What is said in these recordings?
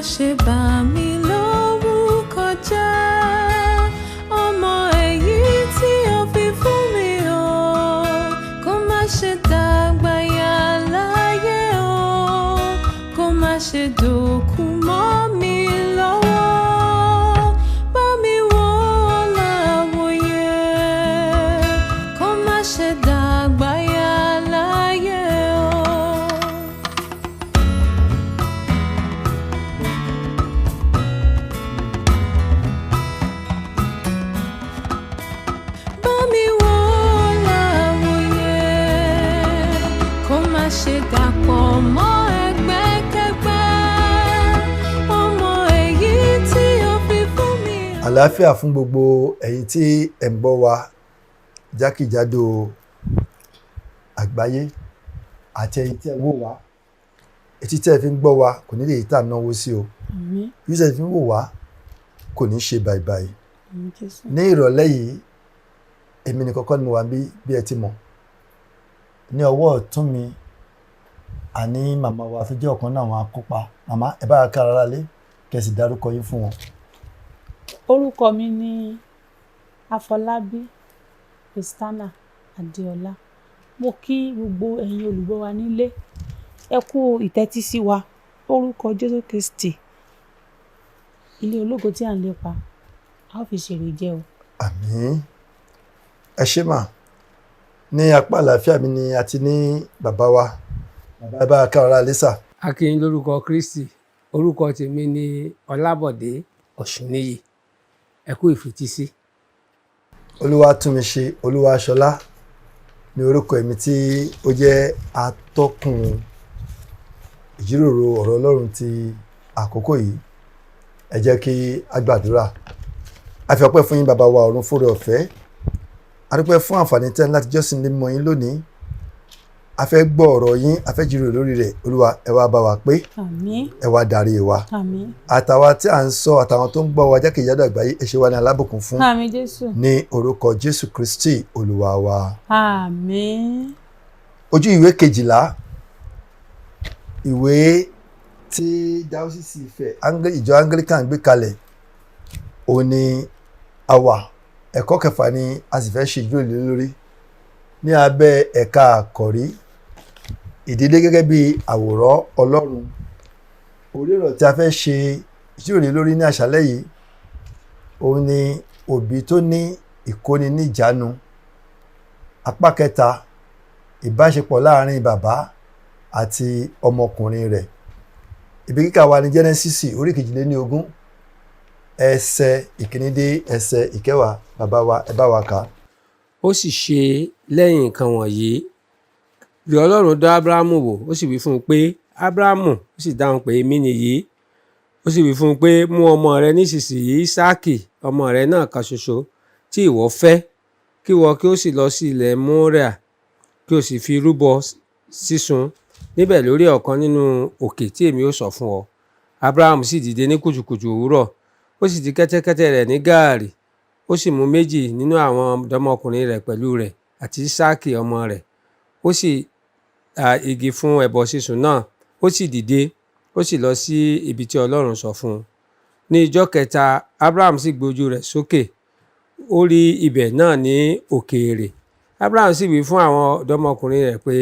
Ṣe bà mí lórúkọ jẹ́, ọmọ èyí tí o fi fún mi o, kó má ṣe dàgbà yà láyé o, kó má ṣe dòkú mọ́ mi lọ́wọ́. Bá mi wò ó láwòye, kó má ṣe dàgbà yà láyé o. Bá mi wò ó láwòye, kó má ṣe dàpọ̀ mọ́ ẹgbẹ́kẹ́gbẹ́, ọmọ èyí tí o fi fún mi. Àlàáfíà fún gbogbo ẹ̀yin tí ẹ̀ ń gbọ́ wa jákèjádò àgbáyé àti ẹ̀yin tí ẹ̀ ń wò wá. Etí tí ẹ fi ń gbọ́ wa kò ní lè tá à ń náwó sí o. Àmín. Bí ẹ fi ń wò wá kò ní ṣe bàìbàì. Àmín Jésù. Ní ìrọ̀lẹ́ yìí, èmi nìkan kọ́ ni mo wà níbí. Bí ẹ ti mọ̀, ní ọwọ́ ọ̀tún mi, àní màmá wa tó jẹ́ ọ̀kan náà àwọn akópa. Màmá, ẹ bá wa ká ara lé, kẹ́ ẹ sì dárúkọ yín fún wọn. Orúkọ mi ni Afọlábí Christiana Adéọlá. Mo kí gbogbo ẹ̀yin olùgbọ́ wa nílé. Ẹ kú ìtẹ́tísí wa. Orúkọ Jésù Kristi, ilé ológo tí à ń lépa, a ó fi ṣèrè jẹ o. Àmín, ẹ ṣé mà. Ní apá àlàáfíà mi ni a ti ní bàbá wa. Bàbá, ẹ bá wa ká ara lé sà. A kí yín lórúkọ Kristi. Orúkọ tèmi ni Ọlábọ̀dé Ọ̀ṣúnníyì. Ẹ kú ìfetísí. Olúwatúnmiṣe Olúwaṣọlá ní orúkọ èmi tí ó jẹ́ atọ́kùn ìjíròrò ọ̀rọ̀ Ọlọ́run ti àkókò yìí. Ẹ jẹ́ kí a gbàdúrà. A fi ọpẹ́ fún yín, bàbá wa ọ̀run, fóore ọ̀fẹ́. A dúpẹ́ fún àǹfààní tẹ́ ní láti jọ́sìn ní mímọ́ yín lónìí. A fẹ́ gbọ́ ọ̀rọ̀ yín, a fẹ́ jíròrò lórí rẹ̀. Olúwa, ẹ wá bá wa pé. Àmín. Ẹ wá darí wa. Àmín. Àtàwa tí à ń sọ, àtàwọn tó ń gbọ́ wa jákèjádò àgbáyé, ẹ ṣe wá ní alábùkún fún. Àmín Jésù. Ní orúkọ Jésù Kristi Olúwa wa. Àmín. Ojú ìwé 12 ìwé tí Dáósísì Ifẹ̀, ìjọ Anglican gbé kalẹ̀, òun ni a wà. Ẹ̀kọ́ kẹfà ni a sì fẹ́ ṣe ìjíròrò lé lórí ní abẹ́ ẹ̀ka àkọ́rí ìdílé gẹ́gẹ́ bí àwòrán Ọlọ́run. Orí ọ̀rọ̀ tí a fẹ́ ṣe ìjíròrò lé lórí ní àṣálẹ́ yìí, òun ni òbí tó ní ìkóni níjàánu, apá kẹta, ìbáṣepọ̀ láàrin bàbá àti ọmọkùnrin rẹ̀. Ibi kíkà wa ní Jẹ́nẹ́sísì orí 22, ẹsẹ̀ 1 dé ẹsẹ̀ 10. Bàbá wa, ẹ bá wa kà á. Ó sì ṣe lẹ́yìn nǹkan wọ̀nyí bí Ọlọ́run dán Ábúráhámù wò, ó sì wí fún un pé, "Ábúráhámù!" Ó sì dáhùn pé, "Èmi nìyí." Ó sì wí fún un pé, "Mú ọmọ rẹ nísinsìnyí, Ísáàkì ọmọ rẹ náà kan ṣoṣo tí ìwọ fẹ́, kí ìwọ kí ó sì lọ sí ilẹ̀ Móríà, kí o sì fi rúbọ sísun níbẹ̀ lórí ọ̀kan nínú òkè tí èmi ó sọ fún ọ." Ábúráhámù sì dìde ní kùtùkùtù òwúrọ̀, ó sì di kẹ́tẹ́kẹ́tẹ́ rẹ̀ ní gààrí, ó sì mú méjì nínú àwọn ọ̀dọ́mọkùnrin rẹ̀ pẹ̀lú rẹ̀ àti Ísáàkì ọmọ rẹ̀. Ó sì ta igi fún ẹbọ sísun náà. Ó sì dìde, ó sì lọ sí ibi tí Ọlọ́run sọ fún un. Ní ijọ́ kẹta, Abraham sì gbé ojú rẹ̀ sókè, ó rí ibẹ̀ náà ní òkèèrè. Abraham sì wí fún àwọn ọ̀dọ́mọkùnrin rẹ̀ pé,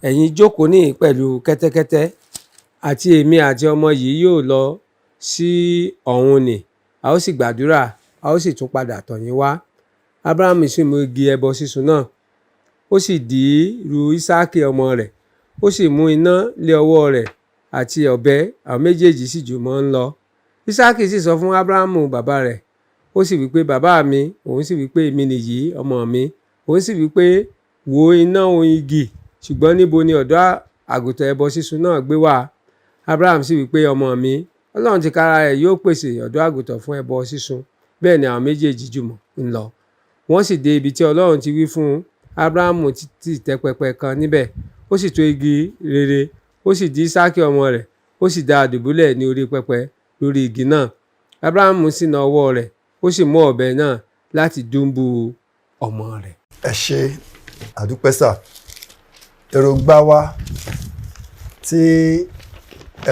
"Ẹ̀yin jókòó níhìn pẹ̀lú kẹ́tẹ́kẹ́tẹ́, àti èmi àti ọmọ yìí yóò lọ sí ọ̀hun nì, a ó sì gbàdúrà, a ó sì tún padà tọ̀ yín wá." Abraham sì mú igi ẹbọ sísun náà, ó sì dì í ru Ísáàkì ọmọ rẹ̀. Ó sì mú iná lé ọwọ́ rẹ̀ àti ọ̀bẹ, àwọn méjèèjì sì jùmọ̀ ń lọ. Ísáàkì sì sọ fún Ábúráhámù bàbá rẹ̀, ó sì wí pé, "Bàbá mi!" Òun sì wí pé, "Èmi nìyí, ọmọ mi." Òun sì wí pé, "Wo iná òun igi, ṣùgbọ́n níbo ni ọ̀dọ́ àgùntàn ẹbọ sísun náà gbé wà?" Abraham sì wí pé, "Ọmọ mi, Ọlọ́run tìkára rẹ̀ yóò pèsè ọ̀dọ́ àgùntàn fún ẹbọ sísun." Bẹ́ẹ̀ ni àwọn méjèèjì jùmọ̀ ń lọ. Wọ́n sì dé ibi tí Ọlọ́run ti wí fún un. Ábúráhámù sì tẹ́ pẹpẹ kan níbẹ̀, ó sì tó igi rere, ó sì di Ísáàkì ọmọ rẹ̀, ó sì dá a dùbúlẹ̀ ní orí pẹpẹ lórí igi náà. Ábúráhámù sì na ọwọ́ rẹ̀, ó sì mú ọ̀bẹ náà láti dùńbú ọmọ rẹ̀. Ẹ ṣe, àdúpẹ́ sà. Èròǹgbà wa tí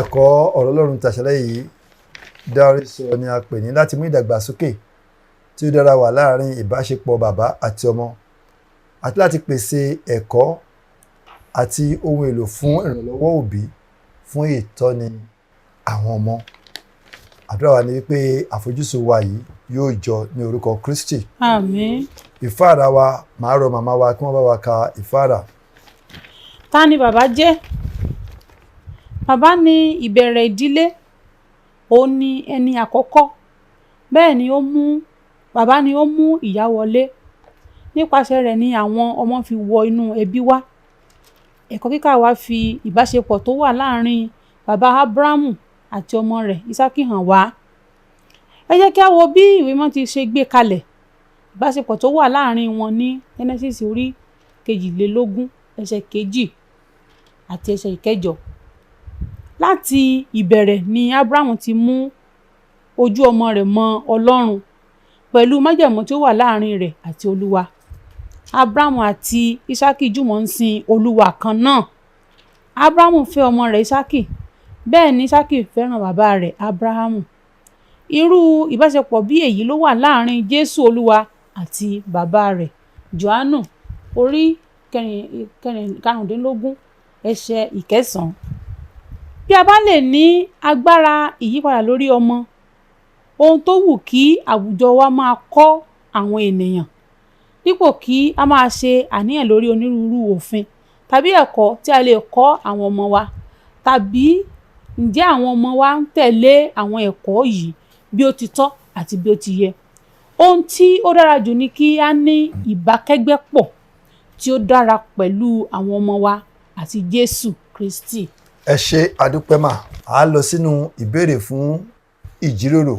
Ẹ̀kọ́ ọ̀rọ̀ Ọlọ́run tàṣálẹ́ yìí dárí sọ ni a pè ní láti mú ìdàgbàsókè tí ó dára wà láàárín ìbáṣepọ̀ bàbá àti ọmọ, àti láti pèsè ẹ̀kọ́ àti ohun èlò fún ìrànlọ́wọ́ òbí fún ìtọ́ni àwọn ọmọ. Àdúrà wa ni wípé àfojúsùn wa yìí yóò jọ ní orúkọ Kristi. Àmín. Ìfáàrà wa, màá rọ màmá wa kí wọ́n bá wa ka ìfáàrà. Ta ni bàbá jẹ́? Bàbá ni ìbẹ̀rẹ̀ ìdílé, òun ni ẹni àkọ́kọ́. Bẹ́ẹ̀ ni ó mú bàbá ni ó mú ìyá wọlé. Nípasẹ̀ rẹ̀ ni àwọn ọmọ fi wọ inú ẹbí wá. Ẹ̀kọ́ kíkà wa fi ìbáṣepọ̀ tó wà láàárín bàbá Ábúráhámù àti ọmọ rẹ̀ Ísákì hàn wá. Ẹ jẹ́ kí á wo bí ìwé mímọ́ ti ṣe gbé kalẹ̀ ìbáṣepọ̀ tó wà láàárín wọn ní Genesis orí 22 ẹsẹ̀ 2 àti ẹsẹ̀ 8. Láti ìbẹ̀rẹ̀ ni Ábúráhámù ti mú ojú ọmọ rẹ̀ mọ Ọlọ́run pẹ̀lú májẹ̀mú tí ó wà láàárín rẹ̀ àti Olúwa. Ábúráhámù àti Ísákì jùmọ̀ ń sin Olúwa kan náà. Ábúráhámù fẹ́ ọmọ rẹ̀ Ísákì, bẹ́ẹ̀ ni Ísákì fẹ́ràn bàbá rẹ̀ Ábúráhámù. Irú ìbáṣepọ̀ bí èyí ló wà láàárín Jésù Olúwa àti bàbá rẹ̀. Jòhánù orí 15 ẹsẹ̀ 9. Bí a bá lè ní agbára ìyípadà lórí ọmọ, ohun tó wù kí àwùjọ wa máa kọ́ àwọn ènìyàn dípò kí a máa ṣe àníyàn lórí onírúurú òfin tàbí ẹ̀kọ́ tí a lè kọ́ àwọn ọmọ wa, tàbí ǹjẹ́ àwọn ọmọ wa ń tẹ̀lé àwọn ẹ̀kọ́ yìí bí ó ti tọ́ àti bí ó ti yẹ. Ohun tí ó dára jù ni kí á ní ìbákẹ́gbẹ́pọ̀ tí ó dára pẹ̀lú àwọn ọmọ wa àti Jésù Kristi. Ẹ ṣe àdúpẹ́ mà. Á lọ sínú ìbéèrè fún ìjíròrò.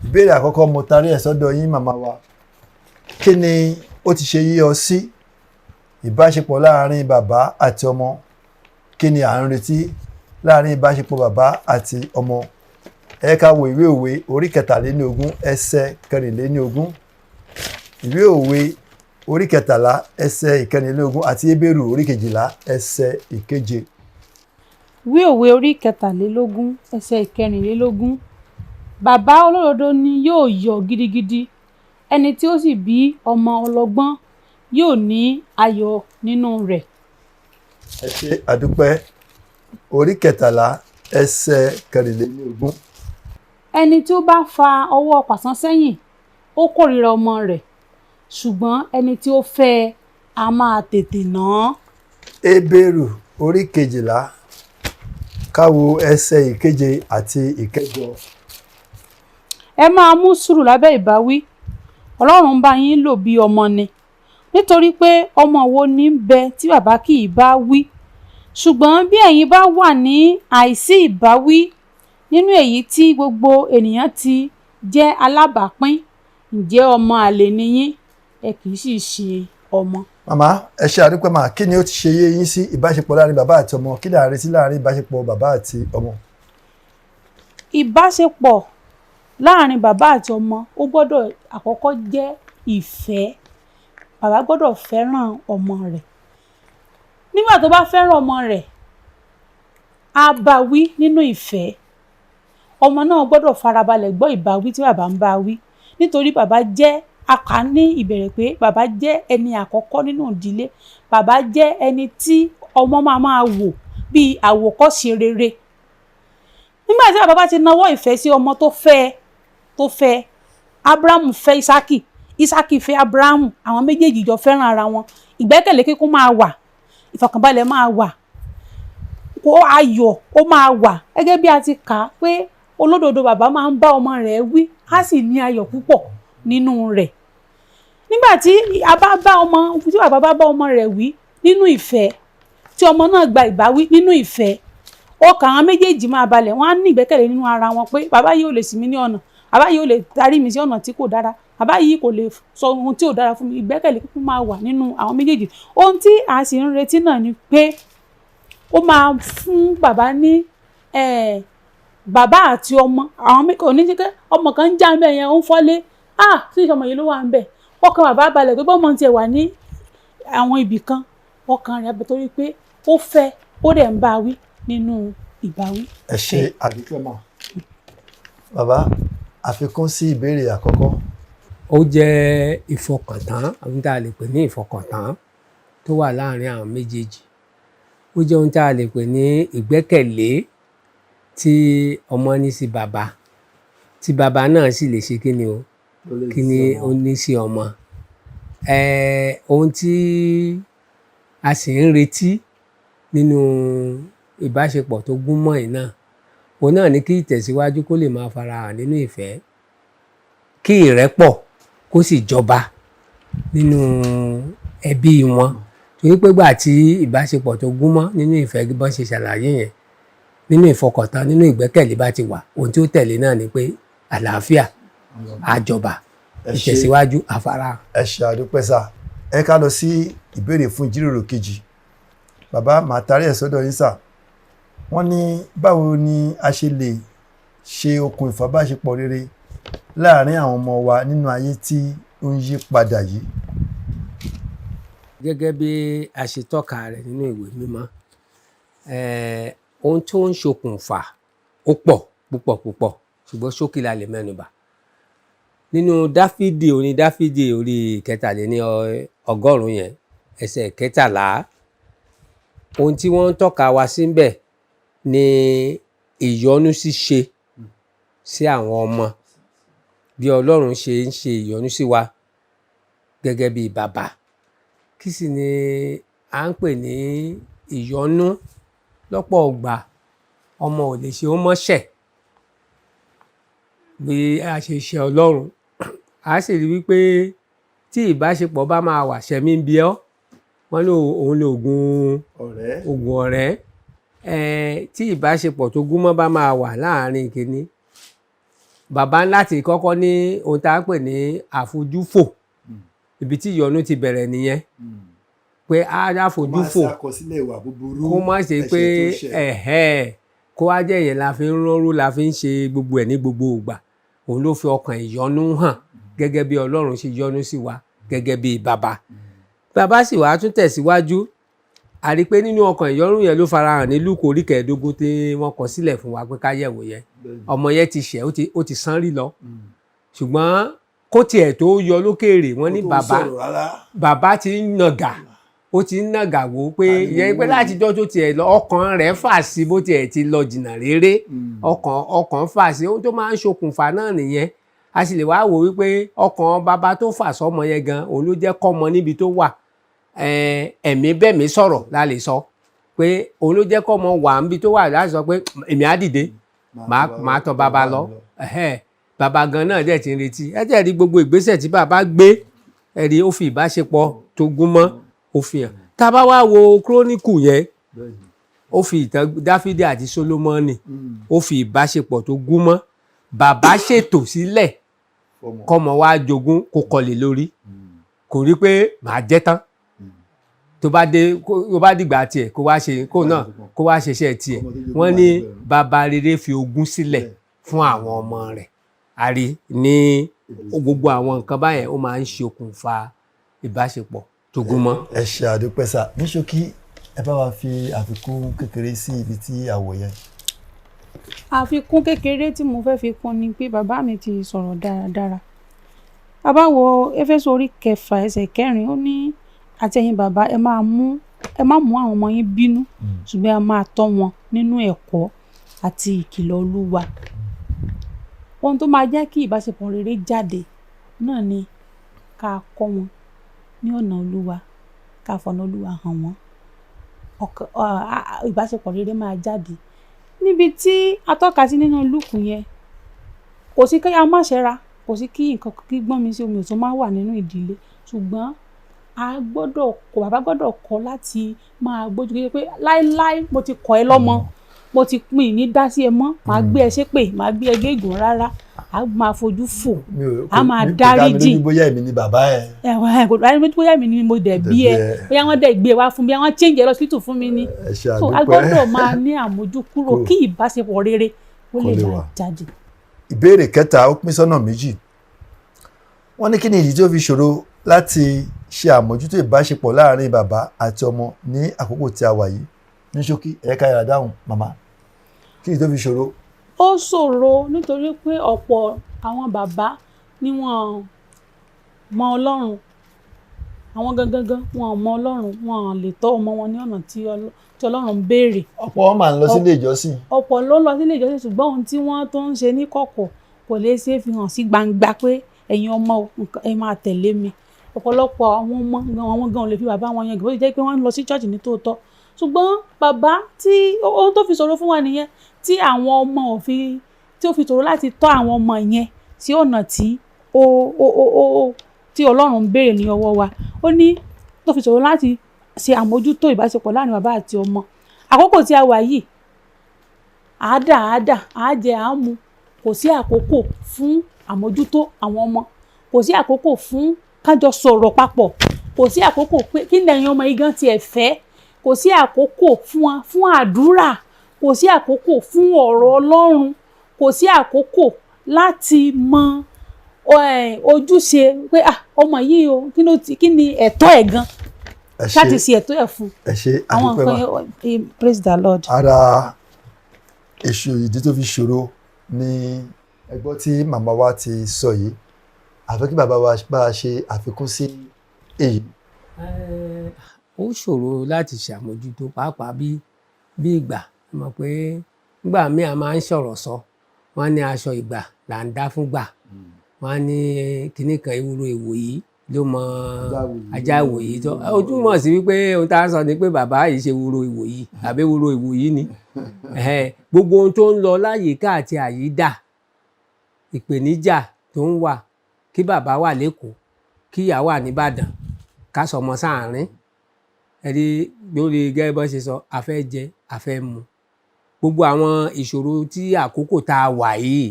Ìbéèrè àkọ́kọ́ mo tarí ẹ̀ sọ́dọ̀ yín màmá wa. Kí ni ó ti ṣe yí ọ sí ìbáṣepọ̀ láàárín bàbá àti ọmọ? Kí ni à ń retí láàárín ìbáṣepọ̀ bàbá àti ọmọ? Ẹ ká wo ìwé òwe orí 23 ẹsẹ̀ 24. Ìwé òwe orí 13 ẹsẹ̀ 24 àti Hébérù orí 12 ẹsẹ̀ 7. Ìwé òwe orí 23 ẹsẹ̀ 24. Bàbá olódodo ni yóò yọ̀ gidigidi, ẹni tí ó sì bí ọmọ ọlọ́gbọ́n yóò ní ayọ̀ nínú rẹ̀. Ẹ ṣe àdúpẹ́. Orí 13 ẹsẹ̀ 24. Ẹni tí ó bá fa ọwọ́ pàṣán sẹ́yìn, ó kórìíra ọmọ rẹ̀, ṣùgbọ́n ẹni tí ó fẹ́ ẹ a máa tètè nà án. Hébérù orí 12 ká wo ẹsẹ̀ 7 àti 8. Ẹ máa mú sùúrù lábẹ́ ìbáwí, Ọlọ́run ń bá yín lò bí ọmọ ni. Nítorí pé ọmọ wo ní ń bẹ tí bàbá kì í bá wí? Ṣùgbọ́n bí ẹ̀yin bá wà ní àìsí ìbáwí nínú èyí tí gbogbo ènìyàn ti jẹ́ alábàápín, ǹjẹ́ ọmọ àlè ni yín, ẹ kì í sì ṣe ọmọ. Màmá, ẹ ṣe àdúpẹ́ mà. Kí ni ó ti ṣe yé yín sí ìbáṣepọ̀ láàrin bàbá àti ọmọ? Kí ni à ń retí láàrin ìbáṣepọ̀ bàbá àti ọmọ? Ìbáṣepọ̀ láàrin bàbá àti ọmọ ó gbọ́dọ̀ àkọ́kọ́ jẹ́ ìfẹ́. Bàbá gbọ́dọ̀ fẹ́ràn ọmọ rẹ̀. Nígbà tó bá fẹ́ràn ọmọ rẹ̀, á bá wí nínú ìfẹ́. Ọmọ náà gbọ́dọ̀ farabalẹ̀ gbọ́ ìbáwí tí bàbá ń bá wí. Nítorí bàbá jẹ́ a kà ní ìbẹ̀rẹ̀ pé bàbá jẹ́ ẹni àkọ́kọ́ nínú ìdílé. Bàbá jẹ́ ẹni tí ọmọ máa máa wò bí àwòkọ́ṣe rere. Nígbà tí bàbá bá ti nawọ́ ìfẹ́ sí ọmọ tó fẹ́, tó fẹ́, Ábúráhámù fẹ́ Ísákì, Ísákì fẹ́ Ábúráhámù, àwọn méjèèjì jọ fẹ́ràn ara wọn. Ìgbẹ́kẹ̀lé kíkún máa wà, ìfọ̀kànbalẹ̀ máa wà, kó ayọ̀ ó máa wà. Gẹ́gẹ́ bí a ti kà á pé olódodo bàbá máa ń bá ọmọ rẹ̀ wí, á sì ní ayọ̀ púpọ̀ nínú rẹ̀. Nígbà tí a bá bá ọmọ, tí bàbá bá bá ọmọ rẹ̀ wí nínú ìfẹ́, tí ọmọ náà gba ìbáwí nínú ìfẹ́, ọkàn àwọn méjèèjì máa balẹ̀, wọ́n á ní ìgbẹ́kẹ̀lé nínú ara wọn pé bàbá yìí ò lè ṣì mí ní ọ̀nà, bàbá yìí ò lè darí mi sí ọ̀nà tí kò dára, bàbá yìí kò lè sọ ohun tí ò dára fún mi. Ìgbẹ́kẹ̀lé kíkún máa wà nínú àwọn méjèèjì. Ohun tí a sì ń retí náà ni pé ó máa fún bàbá ní bàbá àti ọmọ, àwọn méjì kò ní ṣe pé ọmọ kan ń jà ń bẹ̀ yẹn, ó ń fọ́lé. Ah! Tí ọmọ yìí ló wà ń bẹ̀. Ọkàn bàbá balẹ̀ pé bọ́mọ tiẹ̀ wà ní àwọn ibì kan, ọkàn rẹ̀ bẹ̀ torí pé ó fẹ́, ó dẹ̀ ń bá wí nínú ìbáwí. Ẹ ṣe àdúpẹ́ mọ́. Bàbá, àfikún sí ìbéèrè àkọ́kọ́. Ó jẹ́ ìfọkàntán, ohun tá a lè pè ní ìfọkàntán tó wà láàrin àwọn méjèèjì. Ó jẹ́ ohun tá a lè pè ní ìgbẹ́kẹ̀lé tí ọmọ ní sí bàbá, tí bàbá náà sì lè ṣe kí ni o, kí ni ó ní sí ọmọ. Ohun tí a sì ń retí nínú ìbáṣepọ̀ tó gún mọ́ yìí náà, òun náà ni kí ìtẹ̀síwájú kó lè máa farahàn nínú ìfẹ́, kí ìrẹ́pọ̀ kó sì jọba nínú ẹbí wọn. Torí pé gbà tí ìbáṣepọ̀ tó gún mọ́ nínú ìfẹ́ bí wọ́n ṣe ṣàlàyé yẹn, nínú ìfọkàntán, nínú ìgbẹ́kẹ̀lé bá ti wà, ohun tí ó tẹ̀lé náà ni pé àlàáfíà á jọba, Ẹ ṣé. ìtẹ̀síwájú á farahàn. Ẹ ṣe àdúpẹ́ sà. Ẹ ká lọ sí ìbéèrè fún ìjíròrò kejì. Bàbá, màá tarí ẹ̀ sọ́dọ̀ yín sà. Wọ́n ní báwo ni a ṣe lè ṣe okùn ìfàbáṣepọ̀ rere láàárín àwọn ọmọ wa nínú ayé tí ó ń yí padà yìí? Gẹ́gẹ́ bí a ṣe tọ́ka rẹ̀ nínú ìwé mímọ́, ohun tó ń ṣokùnfà ó pọ̀ púpọ̀ púpọ̀, ṣùgbọ́n ṣókí la lè mẹ́nubà. Nínú Dáfídì, orin Dáfídì orí 183 yẹn, ẹsẹ̀ 13, ohun tí wọ́n ń tọ́ka wa síbẹ̀ ni ìyọ́nú ṣíṣe sí àwọn ọmọ, bí Ọlọ́run ṣe ń ṣe ìyọ́nú sí wa gẹ́gẹ́ bí bàbá. Kí sì ni à ń pè ní ìyọ́nú? Lọ́pọ̀ ọgbà ọmọ ò lè ṣe ó mọ́ṣẹ̀ bí a ṣe ṣe Ọlọ́run. A sì rí wípé tí ìbáṣepọ̀ bá máa wà, ṣẹ̀mí ń bí ọ́, wọ́n ní òun ní ògùn ọ̀rẹ́. Ògùn ọ̀rẹ́. Tí ìbáṣepọ̀ tó gúnmọ́ bá máa wà láàrin kìíní, bàbá láti kọ́kọ́ ní ohun tá a pè ní àfojúfò. Ibi tí ìyọnu ti bẹ̀rẹ̀ nìyẹn, pé á àfojúfò Kó má ṣe àkọsílẹ̀ ìwà búburú, kó má ṣe pé ẹ̀ṣẹ̀ tó ṣẹ̀. Ẹ̀hẹ́, kó wá jẹ́ ìyẹn la fi ń rọ́rú, la fi ń ṣe gbogbo ẹ̀ ní gbogbo ìgbà. Òun ló fi ọkàn ìyọnu hàn gẹ́gẹ́ bí Ọlọ́run ṣe yọ́nú sí wa gẹ́gẹ́ bí bàbá. Bàbá sì wá tún tẹ̀síwájú, a rí pé nínú ọkàn ìyọ́nú yẹn ló farahàn ní Lúùkù orí 15 tí wọ́n kọ sílẹ̀ fún wa pé ká yẹ̀wò yẹn. Ọmọ yẹn ti ṣẹ̀, ó ti sán rí lọ, ṣùgbọ́n kó tiẹ̀ tó yọ lókèèrè, wọ́n ní Kó tó bàbá sọ̀rọ̀ rárá. Bàbá ti ń nàgà, ó ti ń nàgà wò ó pé Ta ni ìyẹn pé mo wí? látijọ́ tó tiẹ̀ lọ, ọkàn rẹ̀ fà sí bó tiẹ̀ ti lọ jìnnà réré, ọkàn fà sí. Ohun tó máa ń ṣokùnfà náà nìyẹn. A sì lè wá wò wípé ọkàn bàbá tó fà sọ́mọ yẹn gan, òun ló jẹ́ kọ́mọ níbi tó wà. Ẹ̀mí bẹ́ẹ̀mí sọ̀rọ̀ la lè sọ pé òun ló jẹ́ kọ́mọ wà níbi tó wà láti sọ pé èmi á dìde, màá tọ̀ bàbá lọ. Ẹ̀hẹ́n, bàbá gan náà dẹ̀ ti ń retí. Ẹ jẹ́ rí gbogbo ìgbésẹ̀ tí bàbá gbé, ẹ rí ó fi ìbáṣepọ̀ tó gún mọ́, ó fi hàn. Tá a bá wá wo Kíróníkù yẹn, ó fi ìtàn Dáfídì àti Sólómọ́nì, ó fi ìbáṣepọ̀ tó gún mọ́. Bàbá ṣètò sílẹ̀ Fọmọ. kọ́mọ wá jogún, kó kọlẹ̀ lórí, kò rí pé màá jẹ́ tán, tó bá dé kó bá dìgbà tiẹ̀ kó wá ṣe kó náà kó wá ṣiṣẹ́ tiẹ̀. Ọmọ tó jogún Wọ́n wá ní níbẹ̀. Bàbá rere fi ogún sílẹ̀ fún àwọn ọmọ rẹ̀. A rí ní gbogbo àwọn nǹkan báyẹn, ó máa ń ṣe okùnfà ìbáṣepọ̀ tó gún mọ́. Ẹ ṣe àdúpẹ́ sà. Ní ṣókí, ẹ bá wa fi àfikún kékeré sí ibi tí àwọ̀ yẹn. Àfikún kékeré tí mo fẹ́ fi kún ni pé bàbá mi ti sọ̀rọ̀ dáradára. Bàbá, wo Éfésù orí 6 ẹsẹ̀ 4, ó ní àti ẹ̀yin bàbá, ẹ má mú àwọn ọmọ yín bínú, ṣùgbọ́n ẹ máa tọ́ wọn nínú ẹ̀kọ́ àti ìkìlọ̀ Olúwa. Ohun tó máa jẹ́ kí ìbáṣepọ̀ rere jáde náà ni ká kọ́ wọn ní ọ̀nà Olúwa, ká fọ̀nà Olúwa hàn wọ́n. Ọkàn ìbáṣepọ̀ rere máa jáde níbi tí a tọ́ka sí nínú Lúùkù yẹn. Kò sí kí a má ṣẹ́ra, kò sí kí nǹkan kí gbọ́n mi sí omi ò tún máa wà nínú ìdílé, ṣùgbọ́n a gbọ́dọ̀ kọ́, bàbá gbọ́dọ̀ kọ́ láti máa gbójú kékeré pé láéláé mo ti kọ́ ẹ lọ́mọ, mo ti pín ní dá sí ẹ mọ́, màá gbé ẹ ṣépè, màá gbé ẹ gégùn, rárá, a máa fojú fò, Mi ò a máa kò dá mi dáríjì. lójú bóyá èmi ni bàbá ẹ. Ẹ̀wọ̀n ẹ̀ kò dá mi lójú bóyá èmi ni mo dẹ̀ bí ẹ, bóyá wọ́n dẹ̀ gbé ẹ wá fún mi, bóyá wọ́n change ẹ lọ hospital fún mi ni. Ẹ ṣe So a àdúpẹ́. gbọ́dọ̀ máa ní àmójúkúrò Kúrò. kí ìbáṣepọ̀ rere ó Kó lè lè máa wà. jáde. Ìbéèrè kẹta, ó pín sọ́nà méjì. Wọ́n ní kí ni ìdí tí ó fi ṣòro láti ṣe àmójútó ìbáṣepọ̀ láàrin bàbá àti ọmọ ní àkókò tí a wà yìí? Ní ṣókí, ẹ̀ka yàrá dáhùn, màmá. Kí ni tó fi ṣòro? Ó ṣòro nítorí pé ọ̀pọ̀ àwọn bàbá ni wọ́n mọ Ọlọ́run. Àwọn gangan gan wọn ò mọ Ọlọ́run, wọn ò lè tọ́ ọmọ wọn ní ọ̀nà tí Ọlọ́run ń béèrè. Ọ̀pọ̀ wọn máa ń lọ sílé ìjọsìn. Ọ̀pọ̀ ló ń lọ sílé ìjọsìn, ṣùgbọ́n ohun tí wọ́n tó ń ṣe ní kọ̀kọ̀ kò lè ṣe é fi hàn sí gbangba pé ẹ̀yin ọmọ o, nǹkan ẹ máa tẹ̀lé mi. Ọ̀pọ̀lọpọ̀ àwọn ọmọ gan, àwọn gan ò lè fi bàbá wọn yangàn, bó ti jẹ́ pé wọ́n ń lọ sí church ní tòótọ́. Ṣùgbọ́n bàbá tí ohun tó fi ṣòro fún wa nìyẹn, tí àwọn ọmọ ò fi, tí ó fi ṣòro láti tọ́ àwọn ọmọ yẹn sí ọ̀nà tí ó ó ó ó tí Ọlọ́run ń béèrè ní ọwọ́ wa. Ó ní tó fi ṣòro láti ṣe àmójútó ìbáṣepọ̀ láàrin bàbá àti ọmọ. Àkókò tí a wà yìí, àádà àádà, àájẹ àámu, kò sí àkókò fún àmójútó àwọn ọmọ, kò sí àkókò fún kájọ sọ̀rọ̀ papọ̀, kò sí àkókò pé kí ni ẹ̀yin ọmọ yìí gan tiẹ̀ fẹ́, kò sí àkókò fún wa fún àdúrà, kò sí àkókò fún ọ̀rọ̀ Ọlọ́run, kò sí àkókò láti mọ ojúṣe pé ah ọmọ yìí o, kí ló ti, kí ni ẹ̀tọ́ ẹ̀ gan, Ẹ ṣé, láti ṣe ẹ̀tọ́ ẹ̀ fún. ẹ ṣé, Àwọn àdúpẹ́ nǹkan mà. yẹn, praise the Lord. Ara èṣù ìdí tó fi ṣòro ni ẹgbọ́n tí màmá wa ti sọ yìí. Àfẹ́ kí bàbá wa bá a ṣe àfikún sí èyí. Ó ṣòro láti ṣàmójútó, pàápàá bí ìgbà ẹ mọ̀ pé nígbà míì a máa ń sọ̀rọ̀ sọ, wọ́n á ní aṣọ ìgbà là ń dá fún gbà, wọ́n á ní kinní kan ewúro ìwòyí ló mọ ajá ìwòyí tó. Ó túmọ̀ sí wípé ohun tá a sọ ni pé bàbá yìí ṣe ewúro ìwòyí àbí ewúro ìwòyí ni. Gbogbo ohun tó ń lọ láyìíká àti àyídà, ìpèníjà tó ń wà, kí bàbá wà lÉkòó, kí ìyá wà nìbàdàn, ká sọmọ sáàárín. Ẹ rí lórí gẹ́gẹ́ bọ́n ṣe sọ, a fẹ́ jẹ, a fẹ́ mu. Gbogbo àwọn ìṣòro tí àkókò tá a wà yìí,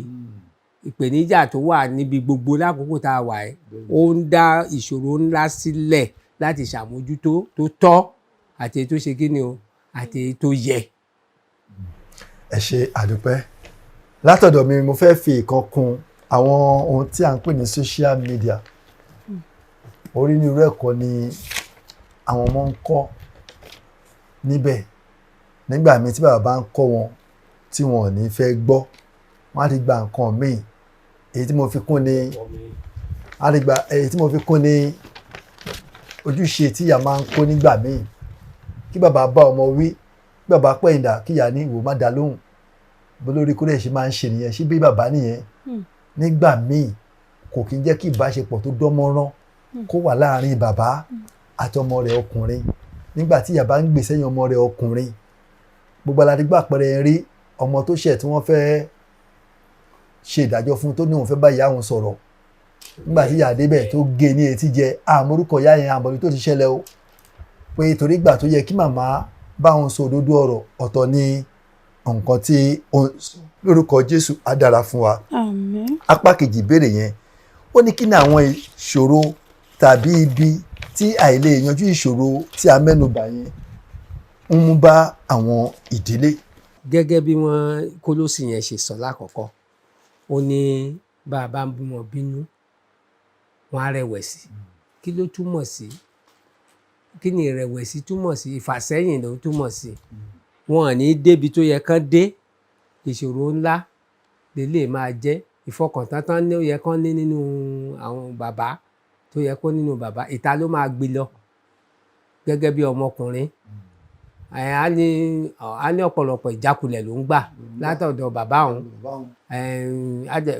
ìpèníjà tó wà níbi gbogbo lákòókò tá a wà yìí, ó ń dá ìṣòro ńlá sílẹ̀ láti ṣàmójútó tó tọ́ àti èyí tó ṣe kíni o, àti èyí tó yẹ. Ẹ ṣé, àdúpẹ́. Látọ̀dọ̀ mi, mo fẹ́ fi ìkan kún àwọn ohun tí à ń pè ní social media. Orí ní irú ẹ̀kọ́ ni àwọn ọmọ ń kọ́ níbẹ̀. Nígbà míì tí bàbá bá ń kọ́ wọn tí wọn ò ní fẹ́ gbọ́, wọ́n á ti gba nǹkan míì. Èyí tí mo fi kún ni, á ti gba, èyí tí mo fi kún ni ojúṣe tí ìyá máa ń kó nígbà míì. Kí bàbá bá ọmọ wí, kí bàbá pẹ̀yìndà, kí ìyá ní ìwò má dá lóhùn. Bó lórí kúrẹ́ ṣe máa ń ṣe nìyẹn, ṣé bí bàbá nìyẹn. Nígbà míì kò kí ń jẹ́ kí ìbáṣepọ̀ tó dánmọ́rán kó wà láàrin bàbá àti ọmọ rẹ̀ ọkùnrin. Nígbà tí ìyá bá ń gbè sẹ́yìn ọmọ rẹ̀ ọkùnrin, gbogbo aládé gbà pẹrẹ rí ọmọ tó ṣẹ̀ tí wọ́n fẹ́ ṣe ìdájọ́ fún tó ní òun fẹ́ bá ìyá òun sọ̀rọ̀. Nígbà tí ìyá débẹ̀ tó gé ní etí jẹ, àmọ́ orúkọ ìyá yẹn, àmọ́ ibi tó ti ṣẹlẹ̀ o. Pé torí ìgbà tó yẹ kí màmá bá òun sọ òdodo ọ̀rọ̀, ọ̀tọ̀ ni nǹkan tí ó ń sọ. Lórúkọ Jésù á dára fún wa. Àmín. Apá kejì ìbéèrè yẹn, ó ní kí ni àwọn ìṣòro tàbí ibi tí àìlè yanjú ìṣòro tí a mẹ́nubà yẹn ń mú bá àwọn ìdílé. Gẹ́gẹ́ bí wọ́n Kólósì yẹn ṣe sọ lákọ̀ọ́kọ́, ó ní bá a bá ń bí wọn bínú, wọn á rẹ̀wẹ̀sì. Kí ló túmọ̀ sí? Kí ni ìrẹ̀wẹ̀sì túmọ̀ sí? Ìfàsẹ́yìn ló túmọ̀ sí. Wọn ò ní débi tó yẹ kán dé. Ìṣòro ńlá lè máa jẹ́. Ìfọkàntán tán ní ó yẹ kán ní nínú àwọn bàbá tó yẹ kó nínú bàbá, ìta ló máa gbé lọ gẹ́gẹ́ bí ọmọkùnrin. Á ní ọ̀pọ̀lọpọ̀ ìjákulẹ̀ ló ń gbà látọ̀dọ̀ bàbá òun.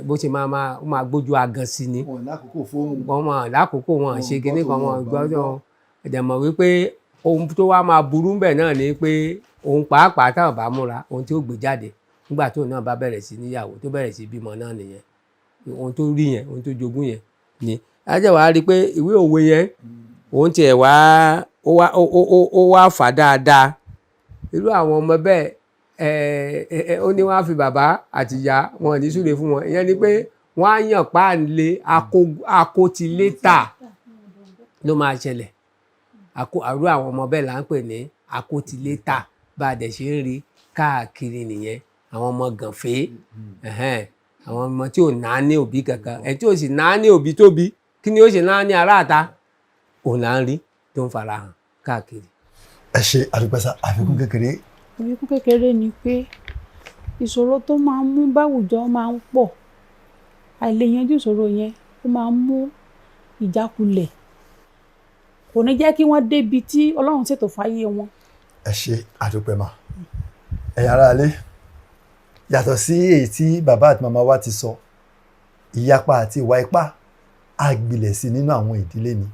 Bó ṣe máa ó máa gbójú agan sí ni. Wọn lákòókò fóun. Wọ́n máa lákòókò wọn ṣe kinní kan, wọn gbọ́dọ̀. Ẹ̀dẹ̀ mọ̀ wípé ohun tó wá máa burú ńbẹ̀ náà ni pé òun pàápàá táwọn bá múra, ohun tí ó gbé jáde nígbà tóun náà bá bẹ̀rẹ̀ sí níyàwó, tó bẹ̀rẹ̀ sí bímọ náà nìyẹn. Ohun tó rí yẹn, ohun tó jogún yẹn ni. Á jẹ́ wàá rí i pé ìwé òwe yẹn, òun tiẹ̀ wá, ó wá fà dáadáa. Irú àwọn ọmọ bẹ́ẹ̀, ó ní wọ́n á fi bàbá àti ìyá wọn ní súre fún wọn. Ìyẹn ni pé wọ́n á yàn páàlé akótilétà ló máa ṣẹlẹ̀. Irú àwọn ọmọ bẹ́ẹ̀ là ń pè ní akótilétà. Bá a dẹ̀ ṣe ń rí káàkiri nìyẹn. Àwọn ọmọ gànfé, àwọn ọmọ tí ò náání òbí kankan, ẹ̀ tí ò sì náání òbí tóbi, kí ni ó ṣe náání aráàta? Òun là ń rí tó ń farahàn káàkiri. Ẹ ṣe àdúpẹ́sà, àfikún kékeré. Àfikún kékeré ni pé Ìṣòro tó máa ń mú báwùjọ máa ń pọ̀. Àìlèyanjú ìṣòro yẹn ó máa ń mú ìjákulẹ̀. Kò ní jẹ́ kí wọ́n débi tí Ọlọ́run ṣètò fáyé wọn. Ẹ ṣe, àdúpẹ́ mà. Ẹ̀yin ará ilé, yàtọ̀ sí èyí tí bàbá àti màmá wa ti sọ, ìyapa àti ìwà ipá á gbilẹ̀ sí nínú àwọn ìdílé ni.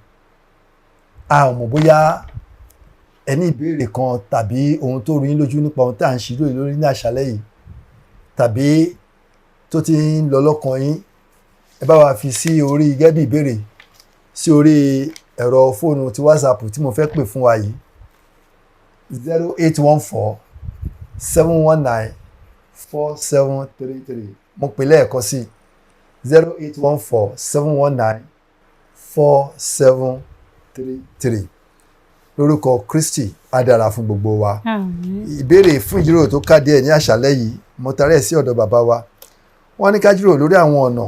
A ò mọ̀ bóyá ẹ ní ìbéèrè kan tàbí ohun tó rú yín lójú nípa ohun tá à ń ṣe lórí lórí ní àṣálẹ́ yìí, tàbí tó ti ń lọ lọ́kàn yín. Ẹ bá wa fi sí orí gẹ́gẹ́ bí ìbéèrè sí orí ẹ̀rọ fóònù ti WhatsApp tí mo fẹ́ pè fún wa yìí: 08147194733. Mo pè lẹ́ẹ̀kan sí: 08147194733. Lórúkọ Kristi, á dára fún gbogbo wa. Àmín. Ìbéèrè fún ìjíròrò tó kádìí ẹ̀ ní àṣálẹ́ yìí, mo tarí ẹ̀ sí ọ̀dọ̀ bàbá wa. Wọ́n ní ká jíròrò lórí àwọn ọ̀nà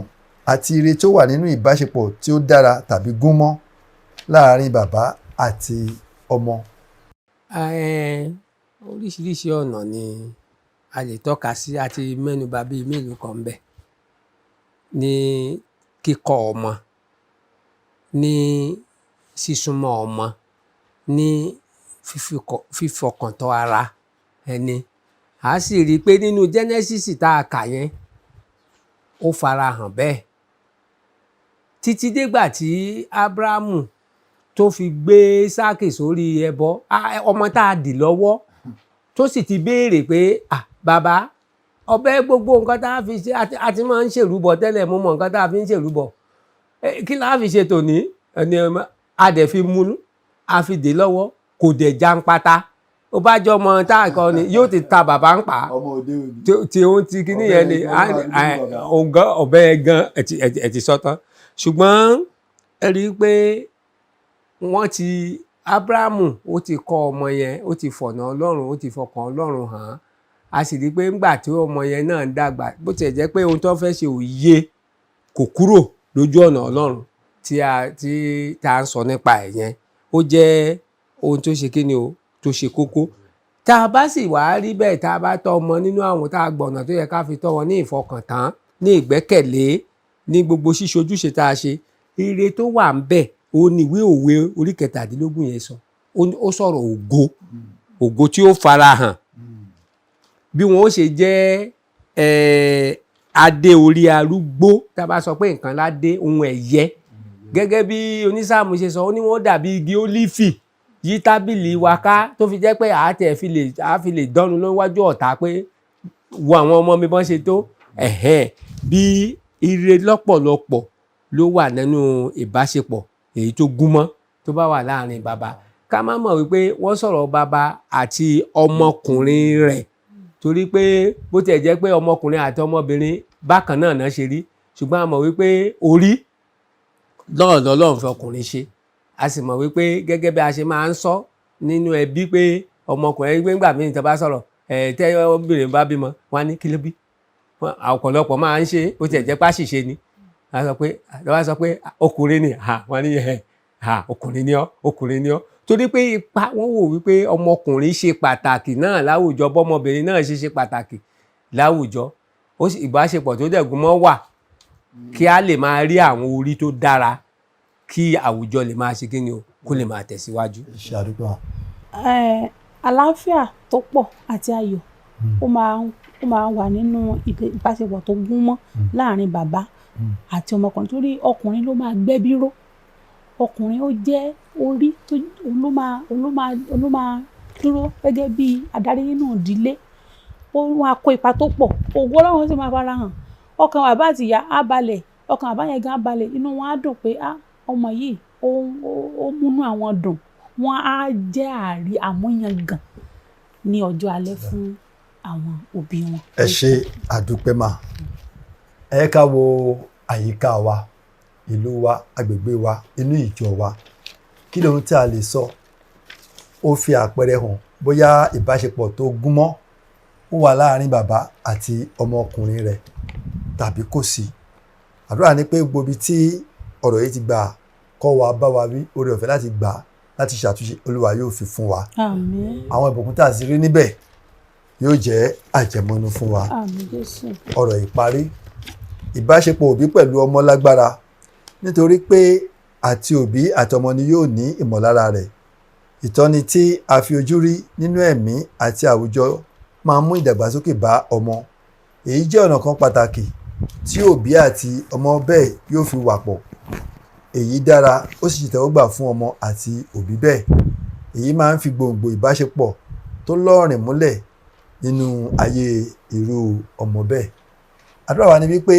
àti ire tó wà nínú ìbáṣepọ̀ tí ó dára tàbí gúnmọ́ láàárín bàbá àti ọmọ. Oríṣiríṣi ọ̀nà ni a lè tọ́ka sí, àti mẹ́nuba bíi mélòó kan ńbẹ̀. Ní kíkọ́ ọmọ, ní sísúnmọ́ ọmọ, ní fífọkàntán ara ẹni. A sì rí i pé nínú Genesis tá a kà yẹn, ó farahàn bẹ́ẹ̀ títí dégbà tí Ábúráhámù tó fi gbé Ísáàkì sórí ẹbọ. Ọmọ tá a dì lọ́wọ́, tó sì ti béèrè pé, "Ah, bàbá, ọbẹ̀ gbogbo nǹkan tá a fi ṣe, a ti máa ń ṣèrúbọ tẹ́lẹ̀, mo mọ nǹkan tá a fi ń ṣèrúbọ. Kí la fi ṣe tòní?" Ẹni ọmọ a dẹ̀ fi mú, a fi dè lọ́wọ́, kò dẹ̀ jàǹpátá. Ó bá jọ ọmọ tá a kọ ni yóò ti ta bàbá ń pa. Ọmọ òde òní. Tí òun ti kíní Ọ̀bẹ yẹn ni. gan wà nínú bàbá. Òun gan, ọ̀bẹ gan ẹ ti sọ tán. Ṣùgbọ́n ẹ rí i pé wọ́n ti Ábúráhámù, ó ti kọ́ ọmọ yẹn, ó ti fọ̀nà Ọlọ́run, ó ti fọkàn Ọlọ́run hàn án. A sì rí i pé ńgbà tí ọmọ yẹn náà ń dàgbà, bó tiẹ̀ jẹ́ pé ohun tó fẹ́ ṣe ò yé, kò kúrò lójú ọ̀nà Ọlọ́run tí a tí tá a ń sọ nípa ẹ̀ yẹn. Ó jẹ́ ohun tó ṣe kíni o, tó ṣe kókó. Tá a bá sì wá rí bẹ́ẹ̀, tá a bá tọ́ ọmọ nínú àwọn tá a gbọ̀nà tó yẹ ká fi tọ́ wọn, ní ìfọkàntán, ní ìgbẹ́kẹ̀lé, ní gbogbo ṣíṣe ojúṣe tá a ṣe, ire tó wà ń bẹ̀, ó ní ìwé Òwe orí 17 yẹn sọ. Ó sọ̀rọ̀ ògo, ògo tí ó farahàn, bí wọn ó ṣe jẹ́ adé orí arúgbó. Tá a bá sọ pé nǹkan ládé, ohun ẹ̀yẹ, gẹ́gẹ́ bí onísáàmù ṣe sọ, ó ní wọ́n dàbí igi ólífì yí tábìlì wa ká, tó fi jẹ́ pé àátẹ̀ fi lè àá fi lè dánú lọ́wájú ọ̀tá pé wo àwọn ọmọ mi bọ́n ṣe tó ẹ̀hẹ́n. Bí ire lọ́pọ̀lọpọ̀ ló wà nínú ìbáṣepọ̀ èyí tó gúnmọ́ tó bá wà láàrin bàbá. Ká má mọ̀ wípé wọ́n sọ̀rọ̀ bàbá àti ọmọkùnrin rẹ̀, torí pé bó tiẹ̀ jẹ́ pé ọmọkùnrin àti ọmọbìnrin bákan náà náà ṣe rí, ṣùgbọ́n a mọ̀ wípé orí náà lọ́lọ́run fi ọkùnrin ṣe. A sì mọ̀ wípé gẹ́gẹ́ bí a ṣe máa ń sọ nínú ẹbí pé ọmọkùnrin ẹgbẹ́ ńgbà míì tó bá sọ̀rọ̀ ẹ̀, tẹ́ obìnrin bá bímọ, wọn á ní kí ló bí. Ọ̀pọ̀lọpọ̀ máa ń ṣe, bó tiẹ̀ jẹ́ pàṣìṣe ni. A sọ pé, wọ́n á sọ pé ọkùnrin ni, wọ́n ní ẹ̀ ọkùnrin ni ọ́, ọkùnrin ni ọ́, torí pé ipa wọ́n wò wípé ọmọkùnrin ṣe pàtàkì náà láwùjọ, bọ́mọbìnrin náà ṣe ṣe pàtàkì láwùjọ. Ó sì ìbáṣepọ̀ tó dẹ̀ gúnmọ́ wà kí a lè máa rí àwọn orí tó dára, kí àwùjọ lè máa ṣe kí ni o, kó lè máa tẹ̀síwájú. Ṣe àdúgbò wọn. Àlàáfíà tó pọ̀ àti ayọ̀ ó máa wà nínú ìbáṣepọ̀ tó gún mọ́ láàrin bàbá àti ọmọkùnrin, torí ọkùnrin ló máa gbẹ́bí ró. Ọkùnrin ó jẹ́ orí tó òun ló máa dúró gẹ́gẹ́ bí adarí nínú ìdílé. Ó máa kó ipa tó pọ̀. Ògo Ọlọ́run sì máa fara hàn. Ọkàn bàbá àti ìyá á balẹ̀, ọkàn bàbá yẹn gan á balẹ̀, inú wọn á dùn pé á ọmọ yìí ó múnú àwọn dùn. Wọn á jẹ́ àrí àmúyangàn ní ọjọ́ alẹ́ fún àwọn òbí wọn. Ẹ ṣe, àdúpẹ́ mà. Ẹ ká wo àyíká wa, ìlú wa, agbègbè wa, inú ìjọ wa. Kí lóhun tí a lè sọ ó fi àpẹẹrẹ hàn bóyá ìbáṣepọ̀ tó gúnmọ́ ó wà láàrin bàbá àti ọmọkùnrin rẹ̀ tàbí kò sí? Àdúrà ni pé gbogbo ibi tí ọ̀rọ̀ yìí ti gbà kọ́ wa, bá wa wí, oore ọ̀fẹ́ láti gbà láti ṣàtúnṣe, Olúwa yóò fi fún wa. Àmín. Àwọn ìbùkún tá a sì rí níbẹ̀. Yóò jẹ́ àjẹmọ́nú fún wa. Àmín Jésù. Ọ̀rọ̀ ìparí: ìbáṣepọ̀ òbí pẹ̀lú ọmọ lágbára, nítorí pé àti òbí àtọmọ ni yóò ní ìmọ̀lára rẹ̀. Ìtọ́ni tí a fi ojú rí nínú ẹ̀mí àti àwùjọ máa ń mú ìdàgbàsókè bá ọmọ. Èyí jẹ́ ọ̀nà kan pàtàkì tí òbí àti ọmọ bẹ́ẹ̀ yóò fi wà pọ̀. Èyí dára, ó sì ṣètẹ́wọ́gbà fún ọmọ àti òbí bẹ́ẹ̀. Èyí máa ń fi gbòǹgbò ìbáṣepọ̀ tó lọ́rìn múlẹ̀ nínú ayé irú ọmọ bẹ́ẹ̀. Àdúrà wa ni wípé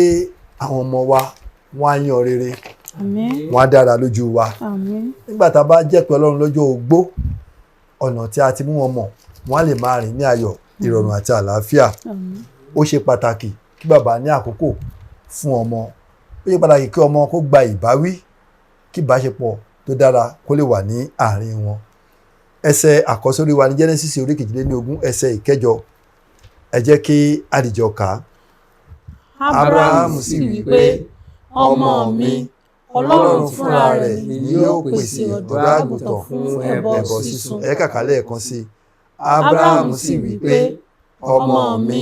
àwọn ọmọ wa, wọ́n á yan rere, Àmín. wọ́n á dára lójú wa. Àmín. Nígbà tá a bá jẹ́ pé Ọlọ́run lọ́jọ́ ogbó, ọ̀nà tí a ti mú wọn mọ̀, wọ́n á lè máa rìn ní ayọ̀, ìrọ̀rùn àti àlàáfíà. Àmín. Ó ṣe pàtàkì kí bàbá ní àkókò fún ọmọ. Ó ṣe pàtàkì kí ọmọ kó gba ìbáwí, kí ìbáṣepọ̀ tó dára kó lè wà ní àárín wọn. Ẹsẹ̀ àkọ́sórí wa ní Genesis orí 22, ẹsẹ̀ 8. Ẹ jẹ́ kí a dìjọ kà á. Abrahamu sì wí pé, ọmọ mi, Ọlọ́run fúnra rẹ̀ ni yóò pèsè ọ̀dọ́ àgùntàn fún ẹbọ sísun. Ẹ kàkà lẹ́ẹ̀kan sí i. Abrahamu sì wí pé, ọmọ mi,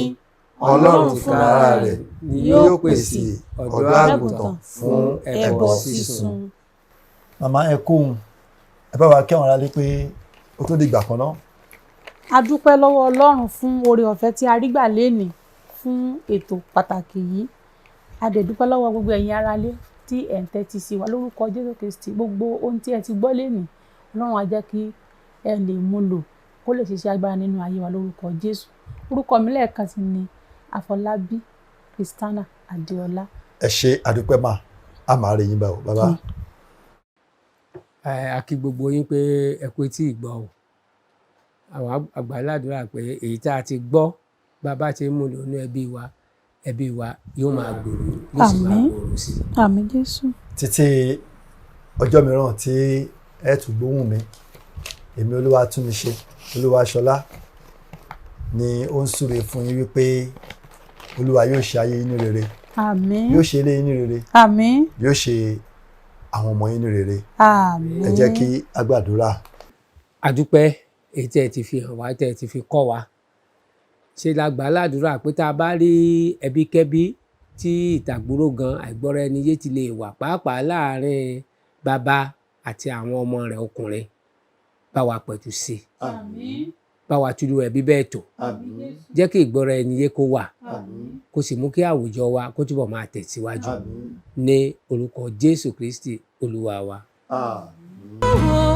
Ọlọ́run fúnra rẹ̀ ni yóò pèsè ọ̀dọ́ àgùntàn fún ẹbọ sísun. Màmá, ẹ kóhun, ẹ bá wa kí àwọn aráalé pé ó tó dìgbà kan náà. A dúpẹ́ lọ́wọ́ Ọlọ́run fún oore ọ̀fẹ́ tí a rí gbà lénìí fún ètò pàtàkì yìí. A dẹ̀ dúpẹ́ lọ́wọ́ gbogbo ẹ̀yin aráalé tí ẹ̀ ń tẹ́tí sí wa. Lórúkọ Jésù Kristi, gbogbo ohun tí ẹ ti gbọ́ lénìí, Ọlọ́run á jẹ́ kí ẹ lè mú lò kó lè ṣiṣẹ́ agbára nínú ayé wa lórúkọ Jésù. Orúkọ mi lẹ́ẹ̀kan sí ni Àfọlábí Christiana Adéọlá. Ẹ ṣe, àdúpẹ́ mà, á máa rí yín bá o bàbá. Ẹ a kí gbogbo yín pé ẹ kú etí ìgbọ́ o. Àwọn àgbà ládùúrà pé èyí tá a ti gbọ́, bàbá ti ń mú lò ní ẹbí wa, ẹbí wa yóò máa gbòòrò, yóò sì máa Àmín. gbòòrò sí i. Àmín Jésù. Títí ọjọ́ mìíràn tí ẹ tún gbóhùn mi, èmi Olúwa tún mi ṣe, Olúwaṣọlá ni ó ń súre fún yín wípé Olúwa yóò ṣe ayé yín ní rere. Àmín. Yóò ṣe ilé yín ní rere. Àmín. Yóò ṣe àwọn ọmọ yín ní rere. Àmín. Ẹ jẹ́ kí a gbàdúrà. A dúpẹ́ èyí tẹ́ ẹ ti fi hàn wá, tẹ́ ẹ ti fi kọ́ wa. Ṣe la gbà á ládùúrà pé tá a bá rí ẹbíkẹ́bí tí ìtàgbúrò gan àìgbọ́ra ẹni yé ti lè wà, pàápàá láàárín bàbá àti àwọn ọmọ rẹ̀ ọkùnrin, bá wa pẹ̀tù sí i, Àmín. bá wa túlù ẹbí bẹ́ẹ̀ tò, Àmín. jẹ́ kí ìgbọ́ra ẹni yé kó wà, Àmín. kó sì mú kí àwùjọ wa kó túbọ̀ máa tẹ̀síwájú Àmín. ní orúkọ Jésù Kristi Olúwa wa. Àmín. Wo